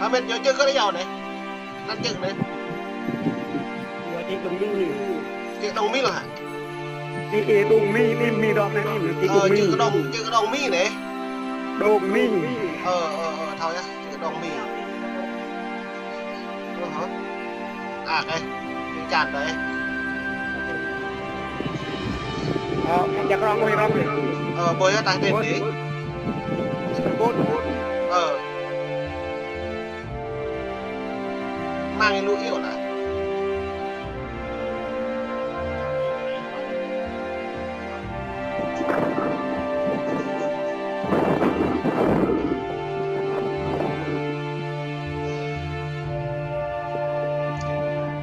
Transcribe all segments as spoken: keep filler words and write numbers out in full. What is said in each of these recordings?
Amen, yua čư̆ kơ yua anai. Anăn čư̆ anai. Yua čư̆ Đông Mil anai. Čư̆ Đông Mil hă? Čư̆ Đông Mil, čư̆ Mil dŏ anai, čư̆ Đông Mil. Čư̆ Đông, čư̆ Đông Mil anai. Đông Mil. Ơ, ơ, ơ, thâo yơh, čư̆ Đông Mil. Ơ hă. À, kê. Čư̆ čan anai. Ơ, čư̆ Đông Mil. Ơ, ƀơi yơh, tah tên anai. Ơ. Mang lu iu lah.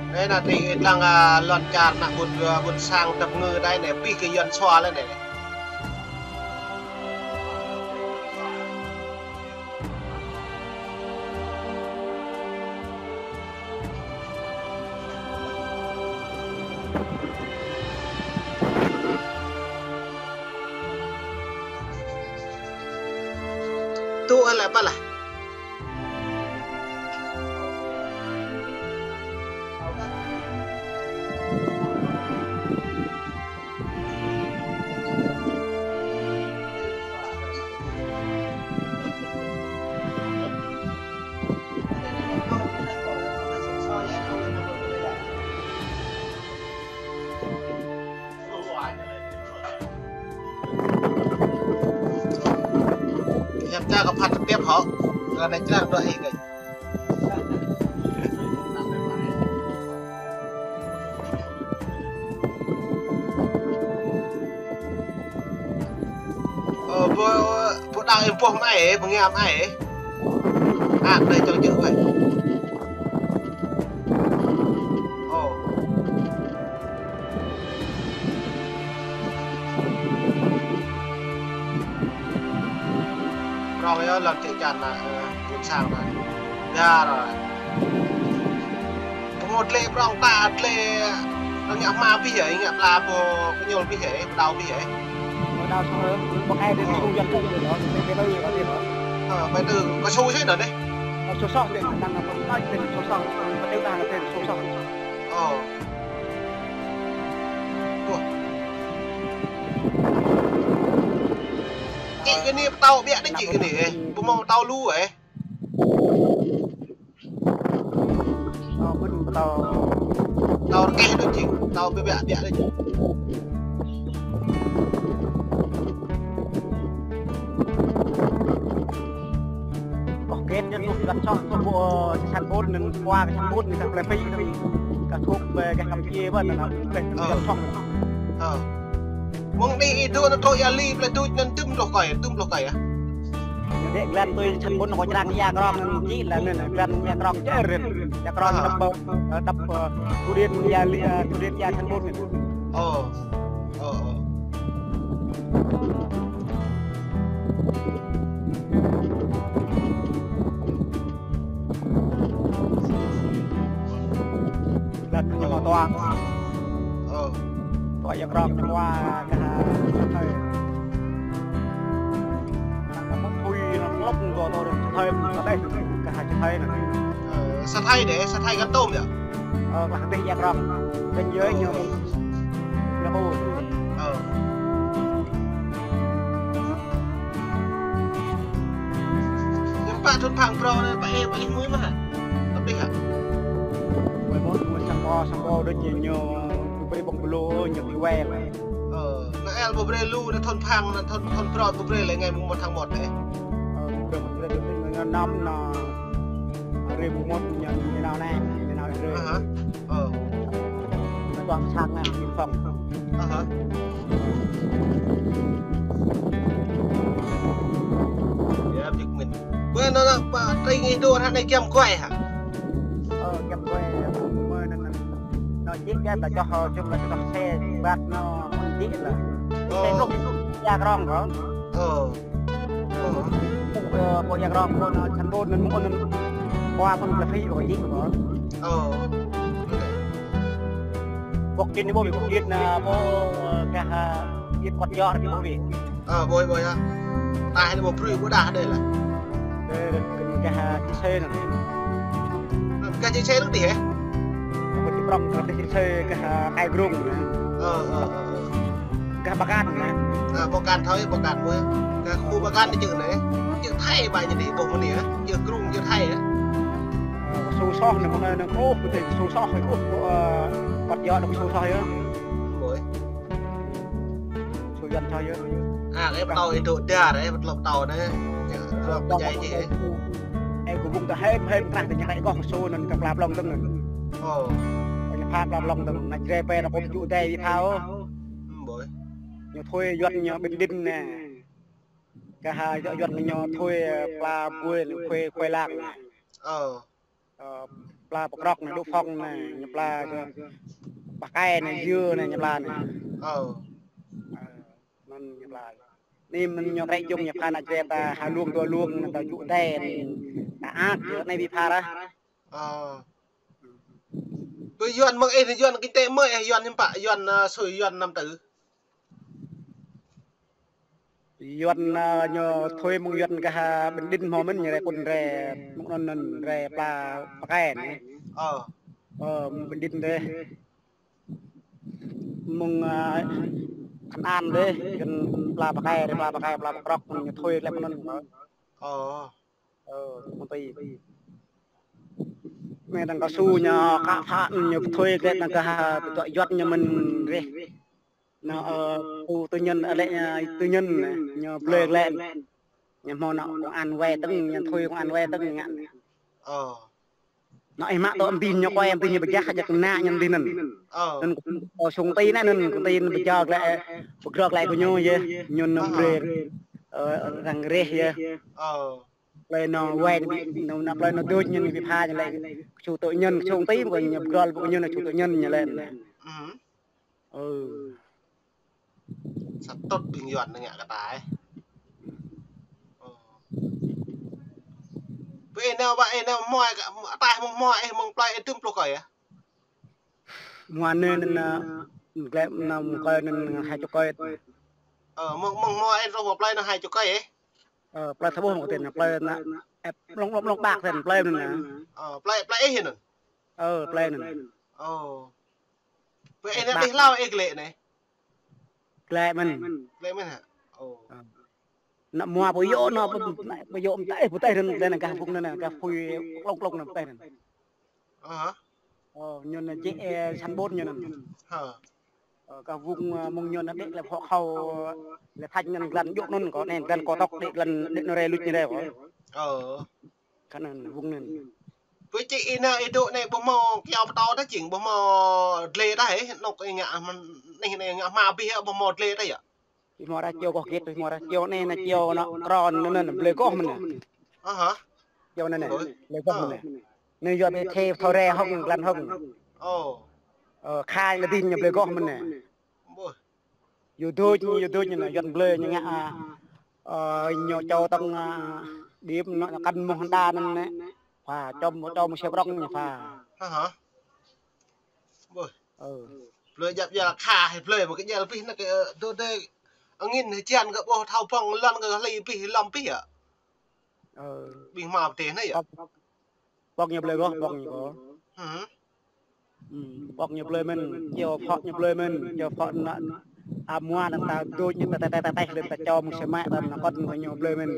Anai anai tring ih lăng, a, lŏn čar ană ƀuôn, a, ƀuôn sang tăp ngư đai anai, pih kơ Yuan sua lĕ anai. Tŭ ih lĕ pă lah. Hiăp čar kơ phat tơbiă hŏ. Kơ anai črang dua ih kơ. Ơ, pô, pô đang ih pô mai, pô ngiam ai. À, anai čang čư̆ wai. Ơ. Prŏng yơh lŏn čư̆ čan anai, ơ, ƀuôn sang anai. Dar. Pơngŏt lĕ prŏng ta lĕ ngă hma pih yơh, ngă pla pô kơñul pih yơh, pơdao pih yơh. Pơdao soh, pơkai dê soh yơh, pơdao yơh, pơdao yơh. Ơ, pơdao kơ soh sih anai dê. Ơ, soh soh dê, năng pơkai dê soh soh, pơdao ta dê soh soh. Ơ. Ơ. Čư̆ kơ anai pơtâo biă dê čư̆ kơ anai, ơ. Ƀu hmâo pơtâo lu, ơ. Ơ, ƀu hmâo pơtâo. Pơtâo rơkeh dê čư̆, pơtâo biă biă dê čư̆. Ơ, kĕt ñu găt soh, soh ƀu, ơ, čư̆ čan ƀôn anŭn, kua kơ čan ƀôn anŭn, kơ plei pĭ anŭn, kơ thŭk, ơ, kơ Kampuchia ƀơi anŭn, kĕt ñu găt soh. Ơ. Mơ̆ng anai ih dŏ anŭn tŏ ia li, plei tuč anŭn tŭm pluh kơi, tŭm pluh kơi ah. Dê glan tui čan ƀôn kơ črang ia krong anŭn čư̆ lah anŭn, glan ia krong čơr anŭn. Ia krong dăp, ơ, dăp, ơ, tu điện ia li, ơ, tu điện ia čan ƀôn anŭn. Ơ. Ơ, ơ. Lăt ñu mă toa. Ơ. Toa ia krong ñu mă kơ ha. Năng mă phui năng lŏk toa toa sa thơi, sa thơi. Kơ ha sa thơi anŭn. Ơ, sa thơi dê, sa thơi găn tôm yơh. Ơ, klah tih ia krong. Kơnh yơh ñu. Ơ. Ơ. Ñu pă thŭn phang prŏng anai, pă ih, pă ih mui mă hă? Tăp dih hă? Mui mơ̆n, mui sang kơ, sang kơ đôč ñu, ñu brơi ƀơ̆ng blô, ñu brơi wai. Ơ, anai el ƀu brơi lu, anai thŭn phang, anai thŭn, thŭn prŏng ƀu brơi lĕ, ngai mơ̆ng mơmŏt thang mơmŏt lĕ. Ơ, ƀu brơi mơ̆n, ñu năm anai. Arê ƀu mơmŏt ñu, ñu nao anai, ñu nao arê. Aha. Ơ. Ñu tuang sang anai, ñu tuang. Aha. Yơh, ƀiă mơ̆n. Ƀơi anŭn anŭn, pă, tring ih dŏ ră anai giăm guai hă? Ơ, giăm guai, ƀơi anŭn anŭn. Anŭn čư̆ kơ ta čoh, čư̆ kơ ta čoh xe, ƀăt anŭn, mơ̆ng čư̆ lah. Ơ. Xe truk, ia krong kơ. Ơ. Ơ. Ơ, pô ia krong, pô anŭn čan ƀôn anŭn, mơ̆ng anŭn. Pô pơ̆ng plei pĭ, pô čư̆ kơ. Ơ. Pŏk čin anai ƀu ƀiă, pŏk čin anŭn, pô, ơ, kơ ha, čin kŏt jor anai ƀu ƀiă. Ơ, ƀu ƀu yơh. Tah anai ƀu brơi, ƀu đah dê lah. Dê, dê, kơ ñu Gah, a, Čư̆ Sê anŭn. Gah Čư̆ Sê anŭn dih, ê? Kâo či prŏng gah Čư̆ Sê gah, a, Kai Grung anŭn. Ơ, ơ, ơ, ơ. Gah Ba Gan anŭn. A, Ba Gan thâo, Ba Gan mơ̆. Gah khu Ba Gan anŭn čư̆ anai. Čư̆ Thai ƀă ñu dih, ƀuh mơ̆n anai, ê. Čư̆ Grung, čư̆ Thai, ê. Ơ, kâo su soh anai, mơ̆n anai, anai, kâo ôh, kâo tui kâo su soh, kâo ôh, kâo, ơ, păt yơh, kâo su soh yơh. Ơi. Su Yuan soh yơh. A, kơ pơtao ih dŏ dar, ê, pơtao pơtao anai. Yơh, pơtao pơjai či, ê. Ê, kâo ƀuh tơ hĕp hĕp krah tơ ñu kơ kâo su anŭn kơ pla plŏng tơ̆ng anŭn. Ơ. Ñu pha pla plŏng tơ̆ng, anai Jrai pơ anŭn kâo pơjŭ dai ih pha ôh. Ơi. Ñu thuê Yuan ñu Bình Định anai. Kơ ha Yuan ñu thuê pla ƀuê anŭn, thuê, thuê lăng anŭn. Ơ. Ơ, pla Pơkrŏk anai, Đô Phong anai, ñu pla kơ Ba Kai anai, Yơ anai, ñu pla anai. Ơ. Ơ, anŭn ñu pla. Anai mơ̆n ñu krĕ jŏng ñu pha anai Jrai ta ha luông dua luông anai ta jŭ dai anai ta ăt yơh anai ƀu pha ră. Ơ. Tui Yuan mơ̆ng ih, Yuan kinh tế mơ̆ ih, Yuan hiư̆m pă, Yuan, ơ, sui Yuan năm tư. Yuan, a, ñu thuê mơ̆ng Yuan gah, a, Bình Định hmâo mơ̆n ñu rai kŭn rai, mơ̆ng anŭn anŭn rai pla Ba Kai anai. Ơ. Ơ, mơ̆ng Bình Định dih. Mơ̆ng, a, Khăn An dih, găn pla Ba Kai, rai pla Ba Kai, pla Pơkrŏk, mơ̆n ñu thuê lĕ mơ̆ng anŭn. Ơ. Ơ, mơ̆ng tui. Mơ̆ng đang kâo su ñu kơ pha ñu thuê lĕ đang gah, a, pơtô Yuan ñu mơ̆n rih. Anŭn, ơ, pô tư nhân, ơ, lĕ, ơ, tư nhân anai, ñu blơi lĕ. Ñu hmâo anŭn công an wai tơ̆ng, ñu thuê công an wai tơ̆ng ngă anai. Ơ. Anŭn ih mă tơ ƀing ñu kơ ƀing ñu pơjah jak ană ñu dih anŭn. Ơ. Anŭn kâo sung ti anai anŭn, kâo ti anŭn pơjah lĕ, pơgrŏ lĕ kơ ñu yơh, ñu anŭn blơi, ơ, arăng rih yơh. Ơ. Blơi anŭn wai anŭn, anŭn blơi anŭn dŏ ñu anŭn ƀu pha ñu lĕ, kơ su tơ ñu, sung ti kơ ñu pơgrŏ kơ ñu anŭn su tơ ñu ñu lĕ. Ơ. Sa tŭt ƀing Yuan anai ngă kơ ta, ê. Ơ. Ƀơi anai ƀă, ơ, anai hmua, ataih mơ̆ng hmua, ơ, mơ̆ng plơi, ơ, dŭm pluh kơi, ơ. Hmua anai anŭn, ơ, glĕ anŭn mơ̆ng kơi anŭn hai chục kơi. Ơ, mơ̆ng, mơ̆ng hmua, ơ, rŏh plơi anŭn hai chục kơi, ơ. Ơ, plơi Thâo Ƀuh mơ̆ng kơ tơnăn, plơi anŭn, ơ, mơ̆ng, mơ̆ng, mơ̆ng Bak tơnăn, plơi anŭn anŭn. Ơ, plơi, plơi ih anŭn. Ơ, plơi anŭn. Ơ. Ƀơi anai Bak. Ƀơi hlâo ih glĕ anai. Glĕ mơ̆n. Glĕ mơ̆n hă? Ơ. Ơ. Anŭn hmua pô yŏ anŭn, pô, pô yŏ mơ̆ng taih, pô taih rơ̆n, tơnăn gah ƀŭk anŭn, gah pui klŏng klŏng anŭn pô taih rơ̆n. Ơ hă? Ơ, ñu anŭn jĕ, ơ, săn ƀôn ñu anŭn. Hă? Ơ, gah ƀŭk, ơ, mơ̆ng ñu anŭn đĕ lĕ phŏ khâu, lĕ thach anŭn glan djŏ anŭn kơ anai, glan kơ tŏk đĕ glan đĕ anŭn rai luč ñu rai kơ. Ơ. Kơ anŭn ƀŭk anŭn. Ƀơi čư̆ ih anai ih dŏ anai ƀu hmâo kyâo pơtâo tah jing, ƀu hmâo dlê tah hă, anŭn ih ngă, anai ih ngă hmua abih ƀu hmâo dlê tah yơh. Ih hmâo rah kyâo kơ hơget, ih hmâo rah kyâo anai, anai kyâo anŭn kron anŭn, anŭn blơi kơ mơ̆n anai. Ơ hă? Kyâo anŭn anai, blơi kơ mơ̆n anai. Anai yua ƀing thê thâo rai hŏng, glan hŏng. Ơ. Ơ, khai lĕ dih ñu blơi kơ mơ̆n anai. Ƀuh. Yua dŏ, yua dŏ ñu anŭn, Yuan blơi ñu ngă, a, ơ, ñu čô tơ̆ng, a, điêm anŭn kăn mơ̆ng hơnda anŭn anai. Pha, čŏm, čŏm mơ̆ng siu prŏng ñu pha. Hă hă. Ƀuh. Ơ. Blơi djăp djăl kha hĭ blơi, mơ̆ng kơ djăl abih anŭn kơ, ơ, dŏ dêh angin hơjan kơ ƀuh thâo ƀơ̆ng lŏn kơ hlĭ abih lŏm abih yơh. Ơ. Ƀing hmua pơdeh anai yơh. Pŏk, pŏk ñu blơi kơ, pŏk ñu kơ. Hă. Ưm, pŏk ñu blơi mơ̆n, kyâo phŏ ñu blơi mơ̆n, kyâo phŏ anŭn, a, hmua anŭn ta dŏ ñu ta, ta, ta, ta, ta, ta čô mơ̆ng sơmă ta anŭn kŏn kơ ñu blơi mơ̆n.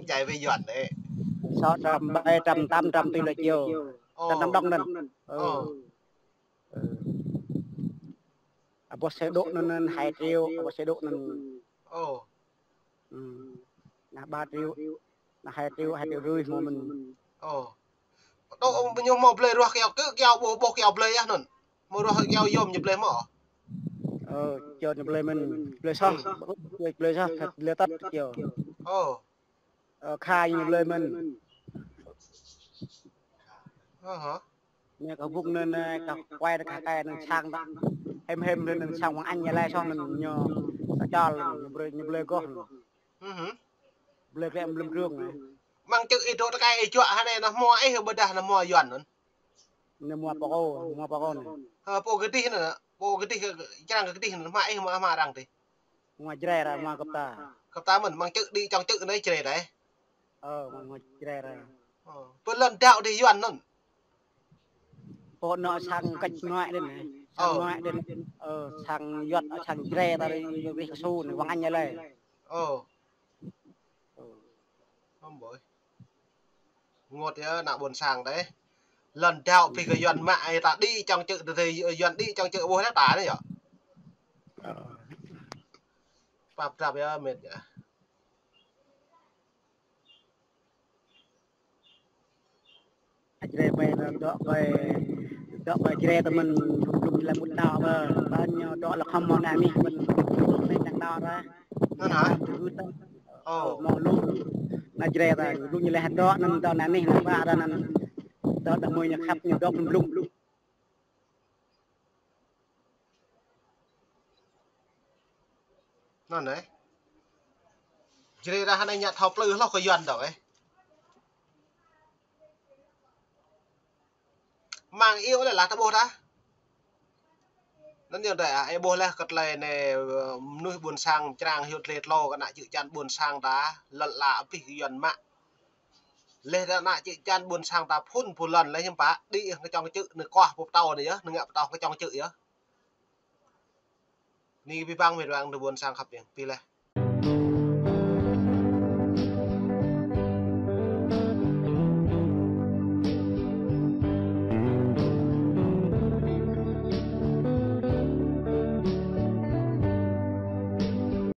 Jai ƀơi Yuan dêh. Sa trăm, ƀai trăm, tám trăm tui lĕ kyâo. Ơ. Anŭn anăm đŏng anŭn. Ơ. Ơ. Ơ. A, ƀuh sơ đô anŭn, anŭn hai triệu, a, ƀuh sơ đô anŭn. Ơ. Ưm. Anŭn ba triệu, anŭn hai triệu, hai triệu rưỡi hmâo mơ̆n. Ơ. Dŏ, ơ, ñu hmâo blơi ruah kyâo kơ, kyâo ƀuh, ƀuh kyâo blơi yơh anŭn. Hmâo ruah kyâo yôm ñu blơi hmâo. Ơ, kyâo ñu blơi mơ̆n, blơi soh, ưm, blơi soh, blơi tăt kyâo. Ơ. Ơ, khai ñu blơi mơ̆n. Ơ hă. Anai kơ ƀŭk anŭn, anai kơ kuai anŭn kơ kai anŭn sang ta. Hêm hêm anŭn sang mơ̆ng Anh ñu lai soh anŭn ñu ta čol ñu blơi, ñu blơi kơ. Ưm hưm. Blơi kơ em blơi krư̆ng anai. Mơ̆ng čư̆ ih dŏ tơkai ih juă hă anai anŭn hmua ih ƀôdah anŭn hmua Yuan anŭn. Anai hmua pô kâo, hmua pô kâo anai. Hă, pô kơ dih anŭn, pô kơ dih, črang kơ dih anŭn, hmua ih hmua, hmua arăng dih. Hmua Jrai ră, hmua gơ̆p ta. Gơ̆p ta mơ̆n, mơ̆ng čư̆ đĭ čŏng čư̆ anai Jrai đơi. Ơ, mơ̆ng ngŏ Jrai ra. Ơ, pơ lŏn đaŏ dih Yuan anŭn. Pô anŭn sang kĕč ngoại đen, sang ngoại đen. Ơ, sang Yuan, sang Jrai ta ri, ri kơsu anai, Wang Anh anai lĕ. Ơ. Ơ. Hơm ƀơi. Ngŏt yơh, ană ƀôn sang đơi. Lŏn đaŏ pih kơ Yuan mă, ai ta đĭ čŏng čư̆, tơ Yuan đĭ čŏng čư̆ ƀuh lĕ ta anai yơh. Ơ. Pap drap yơh, mĕt yơh. Jrai ƀai dŏ ƀai, dŏ ƀai Jrai tơ mơ̆n, dŏ lăm mŭt đaŏ ƀai, ƀai ñu dŏ lăm khăm mơ̆n anai, mơ̆n dŏ lăm mŭt đaŏ ra. Anŭn hă? Ơ. Mơ̆ng lu, ană Jrai ta, lu ñu lĕ dŏ anŭn, dŏ anai, anai ƀă ra anŭn, dŏ đa mơi ñu khăp ñu dŏ blŭng. Anŭn anai. Jrai ta anai ñu thâo plư hloh kơ Yuan dŏ ĕh. Mơ̆ng iâu lĕ lah ta ƀuh ta. Anŭn yơh đơi ah, ih ƀuh lĕ kơ tơlơi anai, ơ, mơnuih ƀôn sang črang hyưt lĕ tlô kơ ană čư̆ čan ƀôn sang ta, lŏn ala abih kơ Yuan mă. Lĕ ta ană čư̆ čan ƀôn sang ta phŭn pơ lŏn lĕ hiư̆m pă, đĭ kơ čŏng čư̆, anai kuah pơ pơtâo anai yơh, anai ngă pơtâo kơ čŏng čư̆ yơh. Anai pih bang mĕt wa ƀôn sang khăp yơh, pih lĕ.